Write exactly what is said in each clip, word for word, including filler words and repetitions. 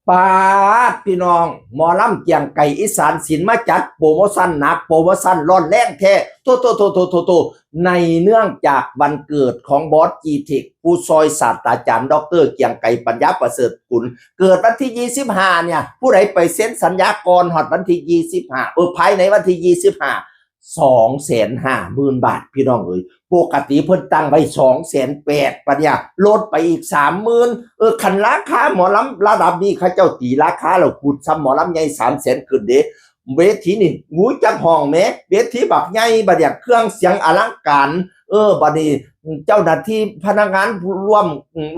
ปาดพี่น้อง หมอลำเกียงไก่อีสานศิลป์มาจัดโปรโมชั่นหนัก โปรโมชั่นร้อนแรงแท้ โตโตโตโตโตโตในเนื่องจากวันเกิดของบอสจีเทค ผู้ซอยศาสตราจารย์ดอกเตอร์เกียงไก่ปัญญาประเสริฐกุล เกิดวันที่ยี่สิบห้าเนี่ย ผู้ใดไปเซ็นสัญญาก่อนฮอดวันที่ยี่สิบห้า เออ ภายในวันที่ยี่สิบห้า สองแสนห้าหมื่นบาท พี่น้องเอ้ย ปกติเพิ่นตั้งไว้สองแสนแปด บัดเนี่ยลดไปอีกสามหมื่น เออ คันราคาหมอลำระดับนี้เขาเจ้าตีราคาแล้ว ขุดซ้ำหมอลำใหญ่สามแสนขึ้นเด้ เวทีนี่ หูจักห้องแหม เวทีบักใหญ่ บัดเนี่ยเครื่องเสียงอลังการ เออ บัดนี้เจ้าหน้าที่พนักงานร่วม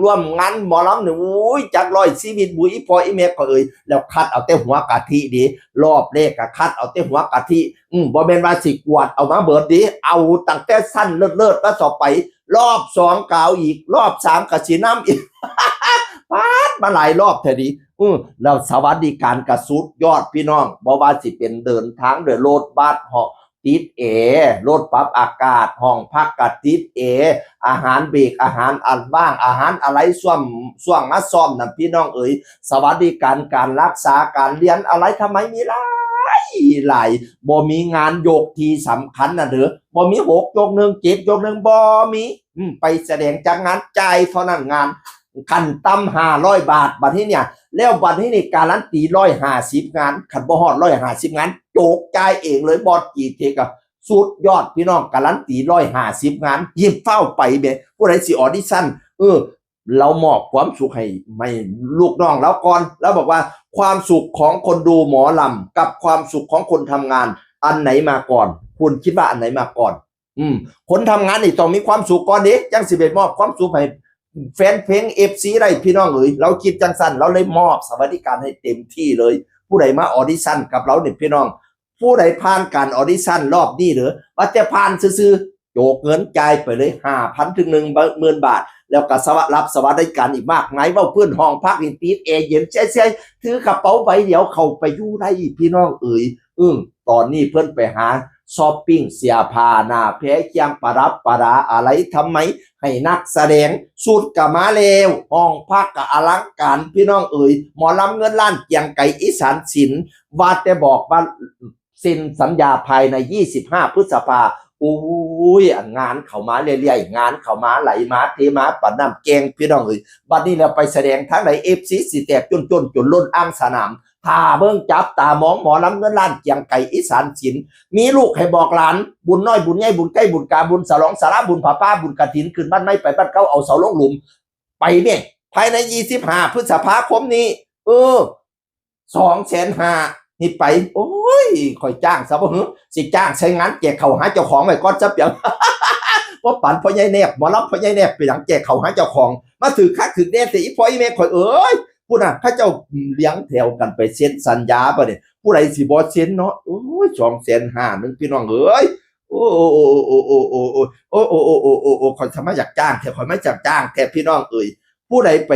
ร่วมงานหมอลำเนี่ย โอ้ย จักร้อยชีวิต บุยพ่ออีแม่ก็เอ่ย แล้วคัดเอาแต่หัวกะทิเด้ รอบแรกก็คัดเอาแต่หัวกะทิ อืม บ่แม่นว่าสิกวาดเอามาเบิดเด้ เอาตั้งแต่ชั้นเลิศๆมาต่อไป รอบสองก็เอาอีก รอบสามก็สินำอีก ปาดมาหลายรอบแท้ดิ อืม แล้วสวัสดิการก็สุดยอดพี่น้อง บ่ว่าสิเป็นเดินทางด้วยรถบัส เหาะติดแอร์ รถปรับอากาศ ห้องพักก็ติดแอร์ อาหารเบรก อาหารอันว่าง อาหารอะไรซ่วม ซ่วงมาซ่อมนั่นพี่น้องเอ๋ย สวัสดิการการรักษา การเรียนอะไรทำไมมีหลายหลาย บ่มีงานยกที่สำคัญน่ะเด้อ บ่มีหกยกหนึ่ง เจ็ดยกหนึ่ง บ่มี อืม ไปแสดงจักงาน จ่ายเท่านั้นงาน ขั้นต่ำห้าร้อยบาท บัดนี้เนี่ย แล้วบัดนี้นี่การันตีร้อยห้าสิบงาน คันบ่ฮอดร้อยห้าสิบงาน โจกจ่ายเองเลย บอสจีเทคอะ สุดยอดพี่น้อง การันตีร้อยห้าสิบงาน หยิบเฝ้าไปเบ้ ผู้ใดสิออดิชั่น เออ เรามอบความสุขให้ ให้ลูกน้องเราก่อน แล้วบอกว่าความสุขของคนดูหมอลำกับความสุขของคนทำงาน อันไหนมาก่อน คุณคิดว่าอันไหนมาก่อน อืม คนทำงานนี่ต้องมีความสุขก่อนเด้ จังสิไปมอบความสุขให้แฟนเพลง เอฟซี ได้ พี่น้องเอ๋ย เราคิดจังซั่น เราเลยมอบสวัสดิการให้เต็มที่เลย ผู้ใดมาออดิชั่นกับเราเนี่ยพี่น้อง ผู้ใดผ่านการออดิชั่นรอบนี้เด้อ ว่าแต่ผ่านซื่อๆ โจกเงินจ่ายไปเลย ห้าพัน ถึง หนึ่งหมื่นบาท แล้วก็สวัสรับสวัสดิการอีกมากมาย เว้าพื้นห้องพักนี่ติดแอร์เย็นแช่ๆ ถือกระเป๋าใบเดียวเข้าไปอยู่ได้ พี่น้องเอ๋ย อืม ตอนนี้เพิ่นไปหาช้อปปิ้งเสื้อผ้าหน้าแพรเครื่องประดับประดาอะไรทำไม ให้นักแสดง ชุดก็มาแล้ว ห้องพักก็อลังการ พี่น้องเอ๋ย หมอลำเงินล้านเกียงไก่อีสานศิลป์ ว่าแต่บอกว่าเซ็นสัญญาภายในยี่สิบห้าพฤษภา โอ้ย อันงานเข้ามาเรื่อยๆ งานเข้ามาไหลมาเทมาปานน้ำแกง พี่น้องเอ๋ย บัดนี้แล้วไปแสดงทางไหน เอฟซี สิแตกจ้นๆ จนล้นอ่างสนาม ถ้าเบิ่งจับตามองหมอลำเงินล้านเกียงไก่อีสานศิลป์ มีลูกให้บอกหลาน บุญน้อยบุญใหญ่บุญใกล้บุญกา บุญสลองสารา บุญผ้าป่า บุญกฐิน ขึ้นบ้านใหม่ไปบ้านเก่า เอาเสาลงหลุม ไปแม่ ภายในยี่สิบห้าพฤษภาคมนี้ เออ สองแสนห้านี่ไป โอ้ย ข่อยจ้างซะบ่หือ สิจ้างใช้งานแจกเข้าหาเจ้าของไว้ก่อนซะเปียง บ่ปานพ่อใหญ่แนบ หมอลำพ่อใหญ่แนบ ไปหยังแจกเข้าหาเจ้าของ มาถือคักถือแน่แต่อีพ่ออีแม่ข่อยเอ้ย พู้นน่ะ เขาเจ้าเลี้ยงแถวกันไปเซ็นสัญญาบ่เนี่ย ผู้ใดสิบ่เซ็นเนาะ โอ้ย สองแสนห้าหนึ่ง พี่น้องเอ้ย โอ้ โอ้ โอ้ โอ้ โอ้ โอ้ โอ้ โอ้ โอ้ โอ้ โอ้ โอ้ ข่อยสามารถอยากจ้างแท้ ข่อยไม่อยากจ้างแท้ พี่น้องเอ้ย ผู้ใดไป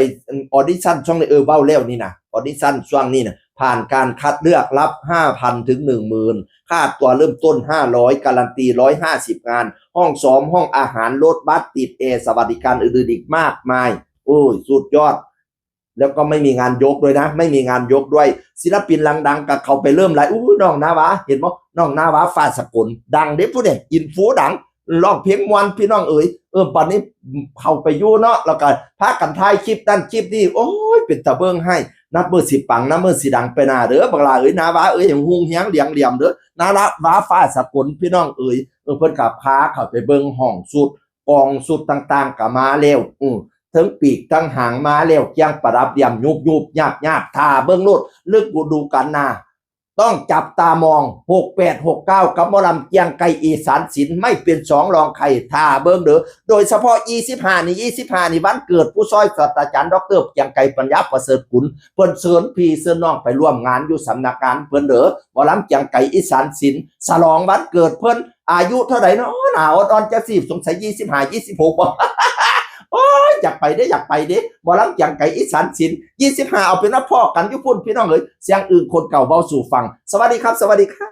ออดิชั่นช่องใน เออ เว้าแล้วนี่นะ ออดิชั่นช่วงนี้นะ ผ่านการคัดเลือกรับ ห้าพัน ถึง หนึ่งหมื่น ค่าตัวเริ่มต้น ห้าร้อย การันตี ร้อยห้าสิบงาน ห้องซ้อม ห้องอาหาร รถบัสติดแอร์ สวัสดิการอื่นๆอีกมากมาย โอ้ย สุดยอด แล้วก็ไม่มีงานยกด้วยนะ ไม่มีงานยกด้วย ศิลปินดังๆก็เข้าไปเริ่มไลฟ์ อู้ น้องนาวา เห็นบ่ น้องนาวา ฟ้าสกล ดังเด้ผู้เนี่ย อินฟูดัง ร้องเพลงม่วน พี่น้องเอ๋ย เออ บัดนี้เข้าไปอยู่เนาะ แล้วก็พากันถ่ายคลิปนั่นคลิปนี่ โอ้ย เป็นตาเบิ่งให้ นับมื้อสิปัง นับมื้อสิดังไปหน้าเด้อ บักหล่าเอ๋ย นาวาเอ๋ย ฮุงเฮียงเหลียงเหลี่ยมเด้อ นาวา ฟ้าสกล พี่น้องเอ๋ย เออ เพิ่นก็พาเข้าไปเบิ่งห้องชุด กองชุดต่างๆก็มาแล้ว อือ ทั้งปีกทั้งหางมาแล้ว เครื่องประดับเหลี่ยมยุบๆ ยาบๆ ท่าเบิ่งโลด ฤดูกาลหน้า ต้องจับตามอง หกแปด หกเก้า กับหมอลำเกียงไก่อีสานศิลป์ ไม่เป็นสองรองใคร ท่าเบิ่งเด้อ โดยเฉพาะยี่สิบห้านี่ ยี่สิบห้านี่วันเกิดผู้ซอยศาสตราจารย์ดอกเตอร์เกียงไก่ปัญญาประเสริฐกุล เพิ่นเชิญพี่เชิญน้องไปร่วมงานอยู่สำนักงานเพิ่นเด้อ หมอลำเกียงไก่อีสานศิลป์ ฉลองวันเกิดเพิ่น อายุเท่าใดเนาะ หน้าอ่อนๆจักสิ สงสัยยี่สิบห้า ยี่สิบหกบ่ โอ้ย อยากไปเด้ อยากไปเด้ หมอลำเกียงไก่อีสานศิลป์ ยี่สิบห้า เอาเป็นว่าพ้อกันอยู่พุ้น พี่น้องเอ๋ย เสียงอึ่งคนเก่าเว้าสู่ฟัง สวัสดีครับ สวัสดีครับ